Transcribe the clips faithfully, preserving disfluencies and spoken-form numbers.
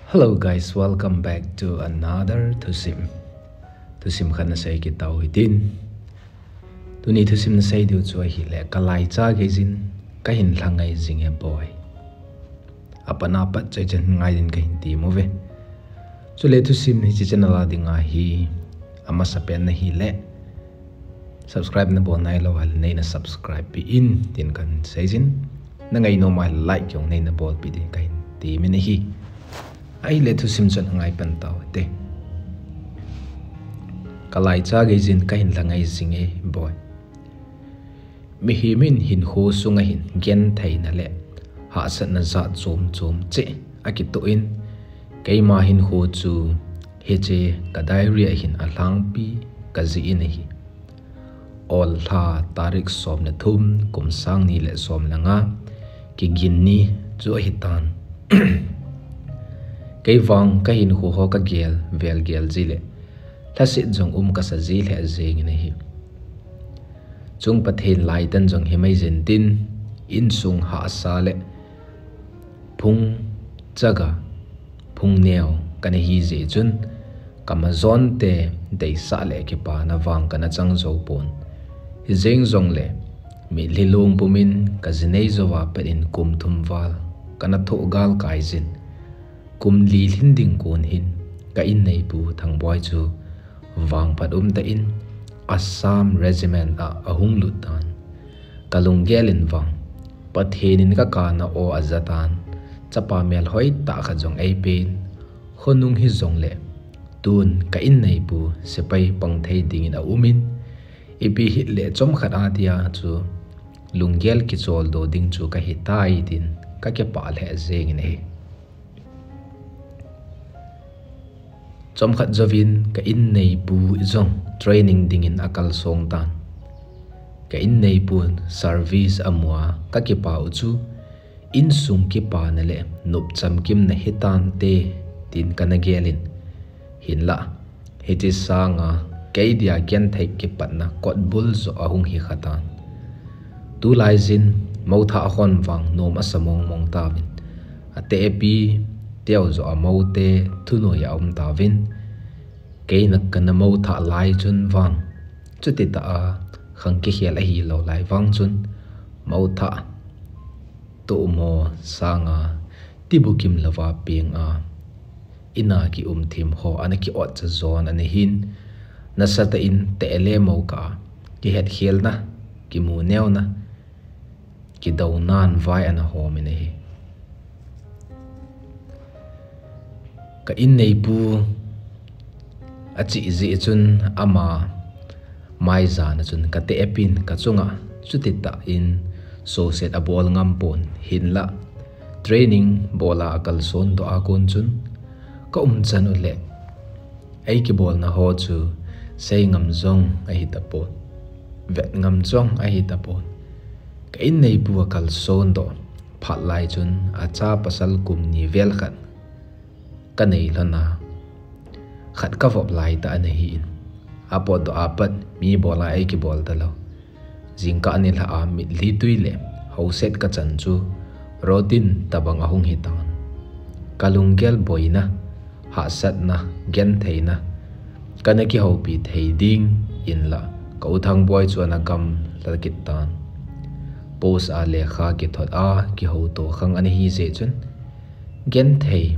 Hello guys, welcome back to another thusim. Thusim khat nasei kit tau hitin. Tuni thusim nasei diu chu ahile, ka laicha geiyin kahin lhangai jing e boi. Apat apat chai chan ngai din kahin ti mo ve. Chule thusim hiche channel a dinga hi amasa pen ahile, subscribe nabol nailou ahile neina subscribe peh in tin kahin seijin. Nangai nom ahile like jong neina bolpeh din kahin temin ahi. Ahile thusim chu ngai pan tau hite. Ka laicha geiyin kahin lhangai jing e boi. Mihem in hinkho sunga hin gentheina le hahsatna jat chom chom cheh akitoh in, keima hinkho chu hiche ka diary a hin alhangpi kajih in ahi. Ol lha tarik som le thum, kum sang ni le som le nga, kigin ni chu ahitan. Kei vang ka hinkho ho kagel vel gel ji le, lhaset jong um kasa ji lheh jengin ahi. Chung Pathen laitan jong himai jin tin, insung hahsa le phung chaga, phung neo kana hi jeh chun, ka majonte deisah le kipana vang kana chang jou pon. Hijeng jongle, mitlhi lungpumin ka jinei jouva pat in kum thum val kana thoh galkai jin. Kum li lhin ding kon hin ka inneipu Thangboi chu vangphat umtah in Assam Regiment a ahung lut tan. Ka lunggel in vang, Pathen in ka kana aw ajatan, chapa melhoi tah khat jong eipen, khonung hijongle, tun ka inneipu sepai pangthei dingin aumin, ipi hile chomkhat adia chu lunggel kicholdo ding chu kahitai tin kakipah lheh jengin ahi. Chomkhat jouvin ka inneipu jong training dingin akalsong tan. Ka inneipu service amua kakipah u chu, insung kipana le nop chamkimna hitante tin kana gelin. Hinlah, hiche sanga kei dia genthei kipatna kotbul joh ahung hikhatan. Tulai jin, mouthah hon vang nom asa mong mong tauvin. Atehpi teu joh a moute thunoi a um tauvin. Keina kana mouthah lai chun vang, chutitah a khang kikhel ahilou lai vang chun, mouthah tohmo sanga tibukim louva penga ina kium thim ho ana ki-otcha jon ana hin, nasatah in tehle mou kah a kihetkhelna, kimu neona, kidounan vai ana homin ahi. Ka inneipu achih jeh chun ama maijana chun katehpin kachunga chutitah in soset abol ngam pon, hinlah training bola akalson doh a kon chun ka umchan u le eikibolna ho chu seingam jong ahitapon, vetngam jong ahitapon. Ka inneipu akalson doh phat lai chun acha pasal kum ni vel khat kanei lhona, khat kavop laitah ana hin, apotdoh apat mi bola eikibol talou. Jingkah nilhah a mitlhi tui le houset kachan chu routine tobang ahung hitan. Ka lunggel boina, hahsatna, gentheina kana kihoupi thei dingin lah ka u Thangboi chu ana gamla kit tan. Post a lekha kithot a kihouto khang ana hi jeh chun genthei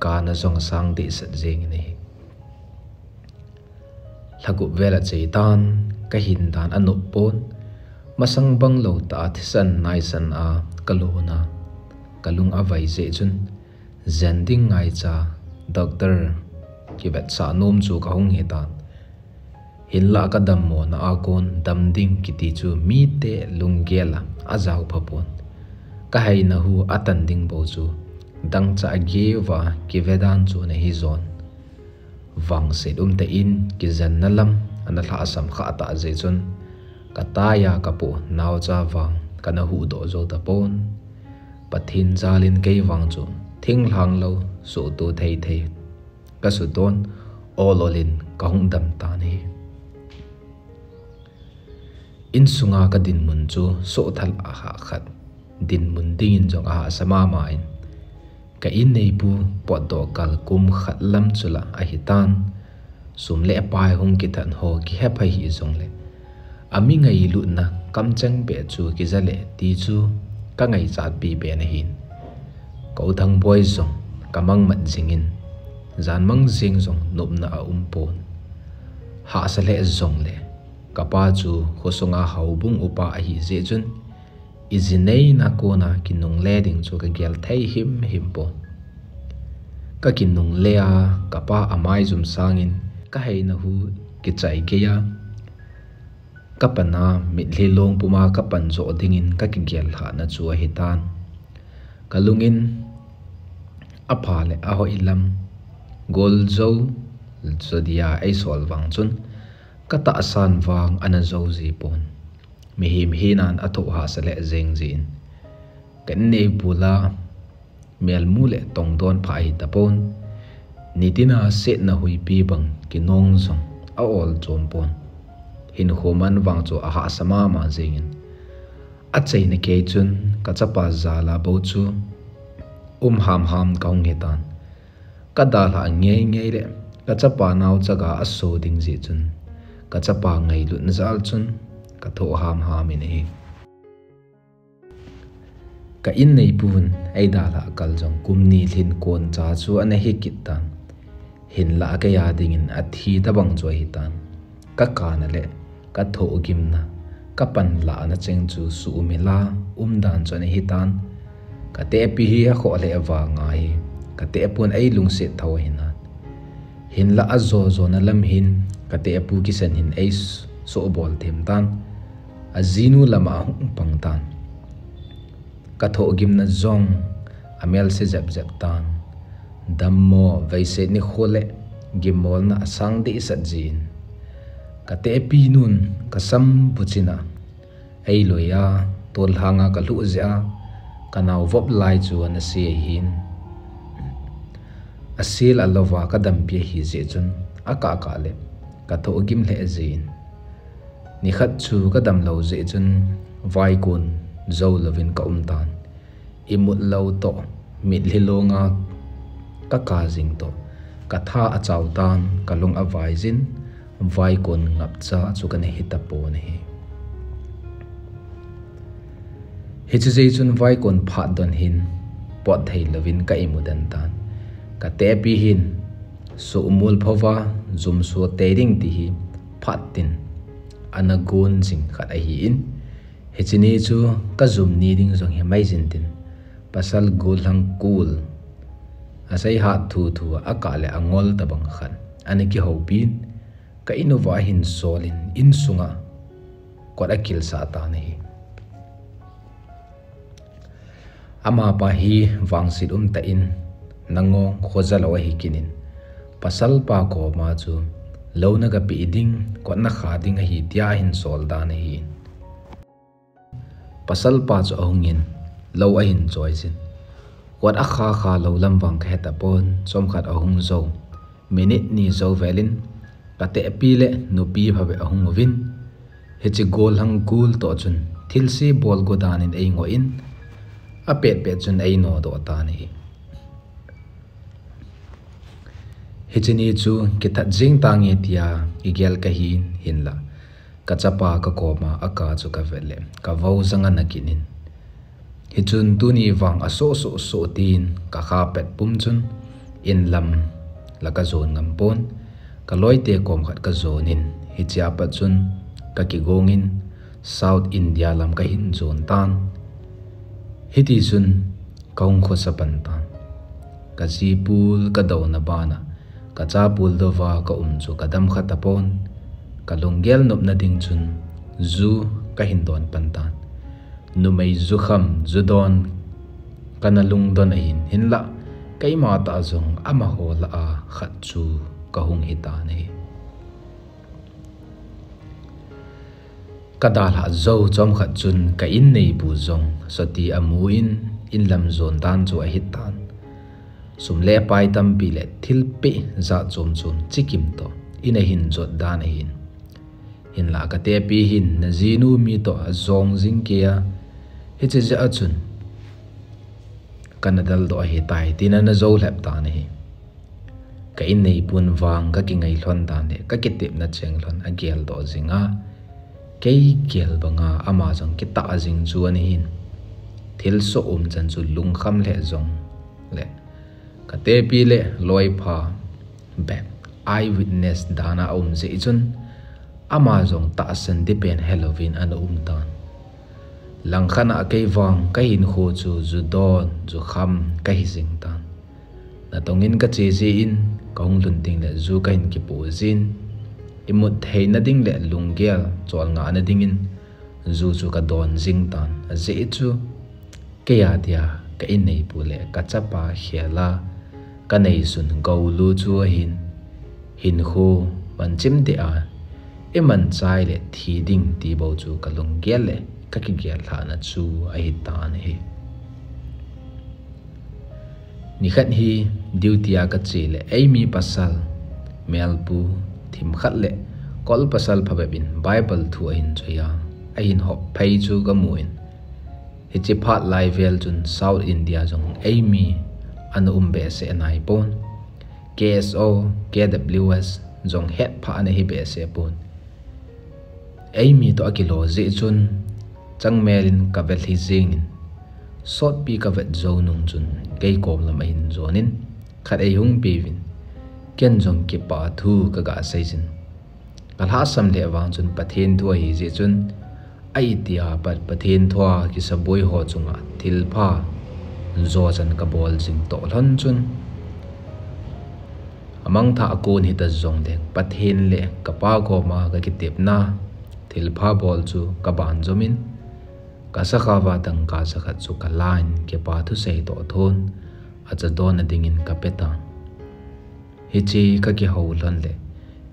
kana jong asang dehset jengin ahi. Lhagup vel acheitan, kahin dan anop pon, masang banglou tah a thisan naisan a kalona, kalung avai jeh chun, jen ding ngaicha, doctor kivetsah nom chu kahung hitan. Hinlah kadammona a kon dam ding kiti chu mite lunggel a ajaopha pon. Kahaina hu atan ding bou chu dangchah a geuva kivedan chu ana hijon. Vangset umtah in kijenna lam ana lhahsam khahtah jeh chun, kataiya kapoh naocha vang kana huhdoh jou tapon. Pathen jalin kei vang chu thinglhang lou suhto thei thei kasuton, ol ol in kahung dam tan ahi. Insunga kadinmun chu sohthal ahahkhat dinmun dingin jong ahahsa mama in, Ka inneipu potdoh kal kum khat lam chu la ahitan. Sum le pai hung kithat ho kihepha hih jongle, ami ngailutna kamcheng beh chu kija le ti chu ka ngaichat pipen ahin. Ka u Thangboi jong ka mangmat jingin, jan mang jing jong nopna aumpon. Hahsa lheh jongle, kapa chu khosunga houbung upa ahi jeh chun, iji neina kona kinungle ding chu kagel thei himhim pon. Ka kinungle a, kapa amaijum sangin ka heina hu kichai geiya, ka pan a mitlhi long puma ka pan joh dingin ka kigel lhahna chu ahitan. Ka lungin apha le ahoi lam, goljou, jodia eisol vang chun, ka tahsan vang ana jou jipon. Mihem hinan athoh hahsa lheh jeng jin, ka inneipu la melmu le tongdon pha ahitapon. Nitina setna huipi bang kinong jong aol chompon. Hinkho man vang chu ahahsa mama jengin, achaina kei chun ka chapa jal a bou chu um hamham kahung hitan. Ka dalhah ngeingei le ka chapa nao chaga aso ding jeh chun, ka chapa ngailutna jal chun ka thoh hamham in ahi. Ka inneipun eidalhah kal jong kum ni lhin koncha chu ana hikit tan. Hinlah akei a dingin athi tabang chu ahitan. Ka kana le ka thohgimna, ka panlahna cheng chu suhmil a umdan chu ana hitan. Ka tehpi hi akhoh lheh vanga hi ka tehpun eilungset tho ahinan. Hinlah ajojona lam hin ka tehpu kisan hin eisuhbol themtan. Ajinu lama ahung pangtan. Ka thohgimna jong amelse jepjep tan. Dammo, veiset nikho le gimmolna asang dehset jin, ka tehpi nun ka sambuchina eiloi a, tollhanga ka lhuh jeh a ka naovop lai chu ana se ahin. Asel alouva ka dampi ahi jeh chun, akah kah le ka thohgim lheh jin. Nikhat chu ka damlou jeh chun, vaikon jou louvin ka umtan. Imut lou toh mitlhi longa ka kajing toh, ka tha achaotan, ka lung avaijin, vaikon ngapcha chu kana hitapon ahi. Hiche jeh chun vaikon phatdon hin potthei louvin ka imudentan. Ka tehpi hin suhmul phouva, jumso tei ding ti hi phattin ana gon jing khat ahin. Hiche ni chu ka jum ni ding jong himaijin tin, pasal gollhang kul, aseihat thuthu a akah le angol tabang khat ana kihoupin, ka in uva ahin solin insunga kot akilsah tan ahi. Amapa hi vangset umtah in nangong khoja lou ahi kit in, pasalpa koma chu lou nagapeh ding, kot nakha ding ahi tia ahin sol dan ahi. Pasalpa chu ahungin, lou ahin choijin. Kot akha kha lou lam vang kahetapon, chomkhat ahung jou. Minute ni jou velin, ka tehpi le nupi phabep ahung uvin. Hiche gollhang kul toh chun, thilse bol go danin eingoh in, apetpet chun einodoh tan ahi. Hiche ni chu kithat jeng tange tia kigel kahin, hinlah ka chapa ka koma aka chu kavet le, ka vou janga ana kit in. Hichun tuni vang asoh soh soh tin ka khapet pum chun inlam la kajon ngampon, ka loite kom khat kajonin, hichea pat chun kakigongin South India lam kahin jon tan. Hitichun kahung khosa pan tan. Ka jipul kadouna bana, ka chapul douva ka um chu kadamkha tapon. Ka lunggel nopna ding chun ju kahin don pan tan. Numei jukham, ju don kana lungdon ahin, hinlah keima tah jong amaho lah a khat chu kahung hitan ahi. Kadalhah jou chomkhat chun ka inneipu jong soti amun, inlam jon dan chu ahitan. Sum le pai tampi le thilpeh jat chom chom chikim toh in ahin jot dan ahin. Hinlah ka tehpi hin najinu mi toh ajong jing keiya, hiche jeh a chun kana daldoh ahitai, tin ana jou lhep tan ahi. Ka in neipun vang ka kingai lhon dan le ka kitepna cheng lhon agel doh jing a, kei gel banga ama jong kitah jing chu ana hin. Thilsoh umchan chu lungkham lheh jongle ka tepi le loipha bep eyewitness dan a aum jeh chun ama jong tahsan ding pen helouvin ana um tan. Langkhat a kei vang ka hinkho chu ju don, ju kham ka hi jing tan. Natong in ka che jeh in ka hung lhun ding le ju ka hin kipoh jin, imut theina ding le lunggel cholngahna dingin ju chu ka don jing tan. Ajeh chu kei a dia ka in neipu le ka chapa khel a ka neisun goulu chu ahin, hinkho manchim deh a, iman chai le thi ding ti bou chu ka lunggel le ka kigel lhahna chu ahi tan ahi. Nikhat hi duty a ka che le eimi pasal melpu themkhat le kol pasal phabep in Bible thu ahin choi a, ahin hop phei chu ka mu in, hiche phat lai vel chun South India jong eimi ana um behseh nai pon. K S O, K W S jong hetphah ana hi behseh pon. Eimi toh akilo jeh chun changmel in ka vet lhi jing in, sotpi ka vet jou nung chun kei kom lam ahin jon in khat eihung peuvin, ken jong kipah thu ka ga sei jin. Ka lhasam lheh vang chun Pathen thu ahi jeh chun, a itia pat Pathen thu a kisaboi ho chunga thilpha jo chan ka bol jing toh lhon chun, amangthah a kon hita jongleng Pathen le ka pa koma ka kitepna thilpha bol chu ka banjom in, ka sakhao a dangka jakhat chu ka la in kipa thusei toh thon acha donna dingin ka pe tan. Hiche ka kihou lhon le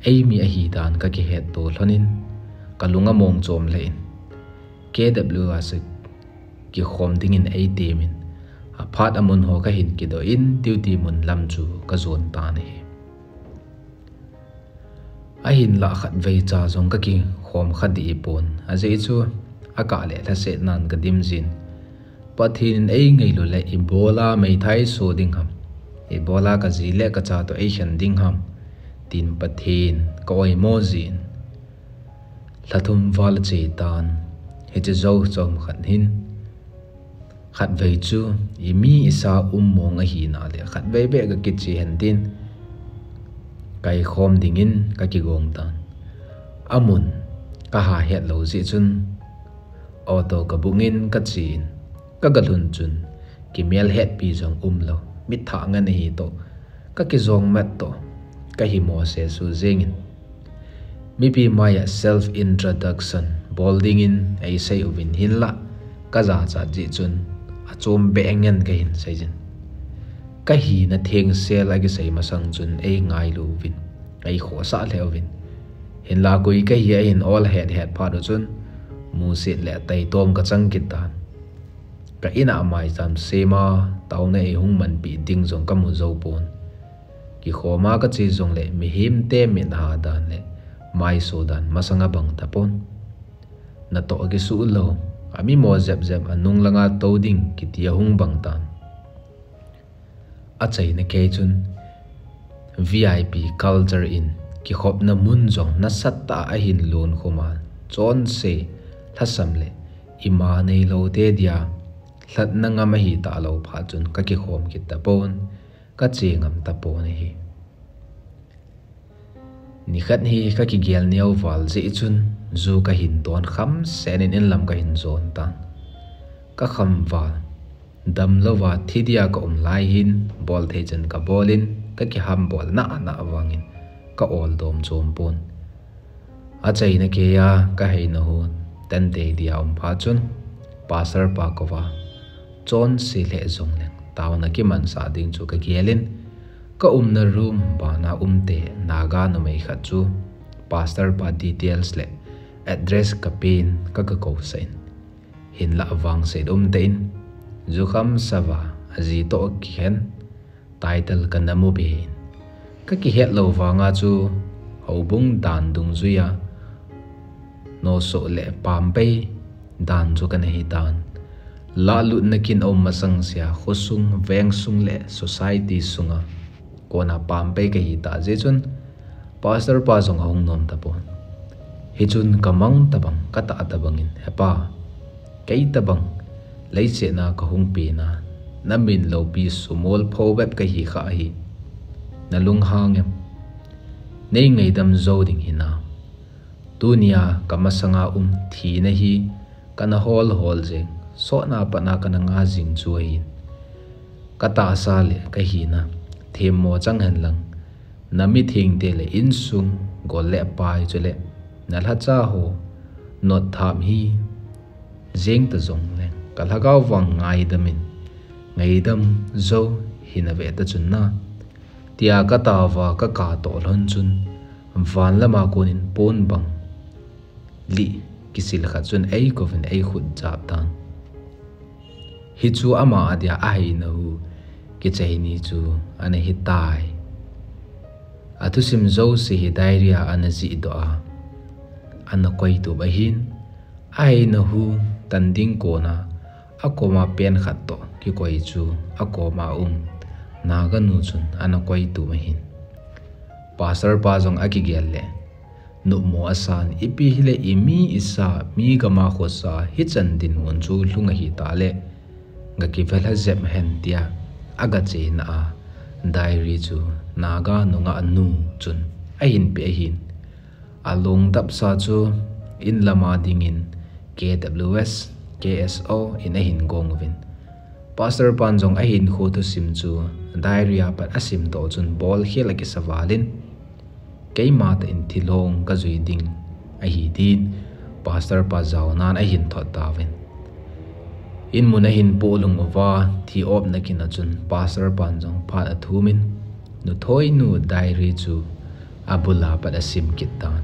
eimi ahi dan ka kihetto lhon in, ka lung among chom lheh in, K W S a kikhom dingin eitem in, aphat amun ho ka hin kidoh in duty mun lam chu ka jon tan ahi. Ahinlah khatvei cha jong ka kikhom kha dih pon, ajeh chu akah le lhasetnan ka dim jin. Pathen in eingailu le ibola meithai so ding ham, ibola ka ji le ka cha toh eikhen ding ham, tin Pathen ka oimo jin. Lha thum val che tan, hiche jou chomkhat hin khatvei chu imi isa um mong ahina le khatvei beh ka kiche hen tin, kaikhom dingin ka kigong tan. Amun ka ha het lou jeh chun auto ka book in ka che in, ka ga lhun chun kimel hetpi jong umlou, mitthah ngen ahi toh, ka kijong mat toh, ka hi mose su jeng in, mipi mai a self introduction bol dingin eisei uvin, hinlah ka jachat jeh chun achom beh ngen ka hin sei jin. Ka hina thengsel a kisei masang chun eingailu uvin, eikhosah lheh uvin, hinlah koi ka hi ahin ol het het phat u chun musit le taitom ka chang kit tan. Ka in a maicham sem a, taona eihung manpi ding jong ka mu jou pon. Kikhom a ka che jongle mihemte mit ha dan le maiso dan masang abang tapon. Natoh kisuh lou, amimo jep jep anung langa tou ding kiti ahung bang tan. Achaina kei chun V I P culture in kikhopna mun jong nasatah a ahin lonkhum a, chonse lhasam le ima neilou te dia lhatna ngam ahi talou phat chun ka kikhom kit tapon, ka che ngam tapon ahi. Nikhat hi ka kigel neo val jeh chun ju ka hin don kham sen in inlam ka hin jon tan. Ka kham val, damlouva thi dia ka um lai hin, bol thei chan ka bol in, ka kiham bol nana vangin ka ol dom chom pon. Achaina kei a ka heina hon tante dia um phat chun, pastor pa koma chonse lheh jongleng taona kimansah ding chu ka gel in, ka umna room bana umte Naga numei khat chu pastor pa details le address ka pen ka ga kousah in, hinlah vangset umtah in, jukham sava aji toh kikhen, title ka namu be in, ka kihet lou vanga chu houbung dan dungjuia nosoh le pampei dan chu kana hi tan. Lahlutna kin aum masang sea, khosung, vengsung le society sunga kona pampei kahi tah jeh chun, pastor pa jong ahung nom tapon. Hichun kamang tabang, katah tabangin, He Pa, kei tabang, leiset a kahung pena, namin loupi sumol pho bep kahi kha ahi. Nalunghang em? Nei ngaidam jou ding hinam? Tunia kamasanga um thina hi kana hol hol jeng, sotna patna kana nga jing chu ahin. Katahsa le kahina themmo chang henlang, namithengte le insung gol le pai chule nalhacha ho notthap hi jeng ta jongleng, kalhagao vang ngaidamin, ngaidam jou hina ve ta chun na, tia kataova kakatoh lhon chun, van lama konin pon bang lih kisil khat chun eikouvin eikhut jap tan. Hichu ama adia aheina hu kichai ni chu ana hitai. Athusim jouse hi diary a ana jihdoh a, ana koitup ahin, aheina hu tan ding kona akoma pen khat toh kikoi chu akoma um Naga nu chun ana koitup ahin. Pastor pa jong akigel le, nopmo asan, ipi hile imi isa, mi gama khosa hichan dinmun chu lhung ahitah le, gakivelha jep hen tia agacheina a diary chu Naga nungah nu chun ahinpeh ahin. Alungdapsa chu inlama dingin K W S, K S O in ahin gong uvin, pastor pan jong ahinkho thusim chu diary a pat asimdoh chun bolkhel akisa valin, keima tah in thilong kajui ding ahi tin pastor pa jaonan ahin thot tauvin. Inmun ahin pohlhung uva, thi opna kin a chun pastor pan jong phat athumin, nuthoinu diary chu abula pat asim kit tan.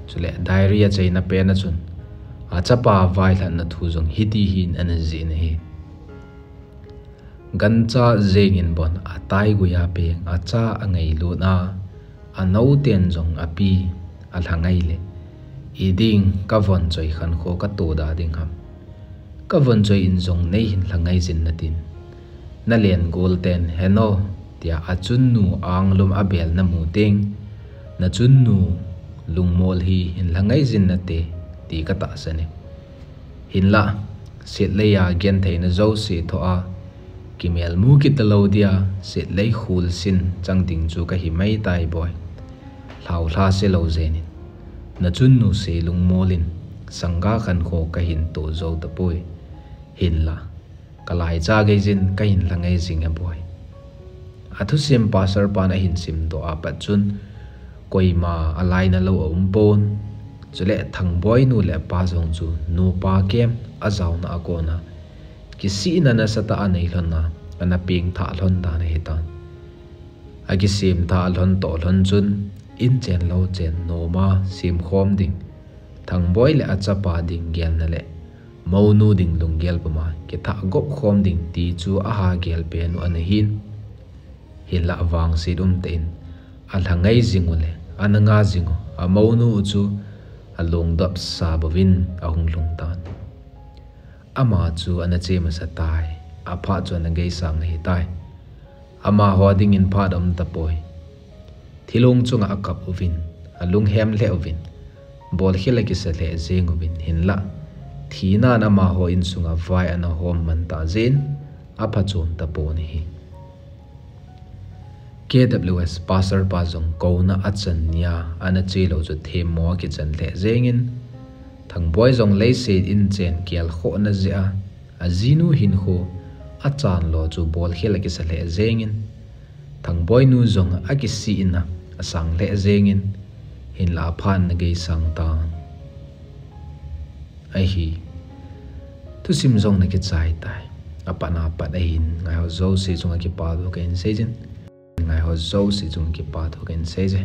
Chule diary achaina pen a chun achapa vailhatna thu jong hiti hin ana jih in ahi. Gancha jengin bon ataiguia peng acha angailut a, anouten jong api alhangai le, iding kavonchoi khankho katoda ding ham? Kavonchoi in jong neihin lhangai jin natin, nalengol ten heno tia achunnu anglum abel namu teng, nachunnu lungmol hi hin lhangai jin nate ti katahsan e. Hinlah, setlei a gentheina jouse thoh a, kimelmu kit talou dia, setlei khulsin chang ding chu kahi maitai boi. Lhaolha selou jenin, nachunnu se lungmolin, sangga khankho kahin to jou tapoi. Hinlah, kalaicha geijin kahin lhangai jing e boi. Athusim pastor pan ahin simdoh a pat chun, koima alainalou aumpon. Chule Thangboi nu le apa jong chu nupa kem ajaona a kona kisihna nasatah anei lhon a, ana pengthah lhon dan ahitan. Akisemthah lhon toh lhon chun, inchen louchen noma semkhom ding, Thangboi le achapa ding gelna le mounu ding lunggel puma kithah gop khom ding ti chu aha gelpen u ana hin. Hinlah vangset umtah in alhangai jing u le ana nga jing u amounu u chu alungdapsa bouvin ahung lhung tan. Ama chu ana che masa tai, aphat chu ana geisang ahitai. Amaho dingin phat aum tapoi. Thilong chunga akap uvin, alunghem lheh uvin, bolkhel akisa lheh jeng uvin, hinlah thina'n amaho insunga vai ana hom man tah jeh in aphachom tapon ahi. K W S pastor pa jong kouna achan nia ana chelou chu themmo akichan lheh jengin, Thangboi jong leiset inchen kelkhohna jeh a ajinu hinkho achan lo chu bolkhel akisa lheh jengin, Thangboi nu jong akisihna asang lheh jengin, hinlah aphat ana geisang tan ahi. Thusim jong nakichai tai. Apatna pat ahin, ngaiho jouse chunga kipathu kahin seijin. Ngaiho jouse chunga kipathu kahin seije.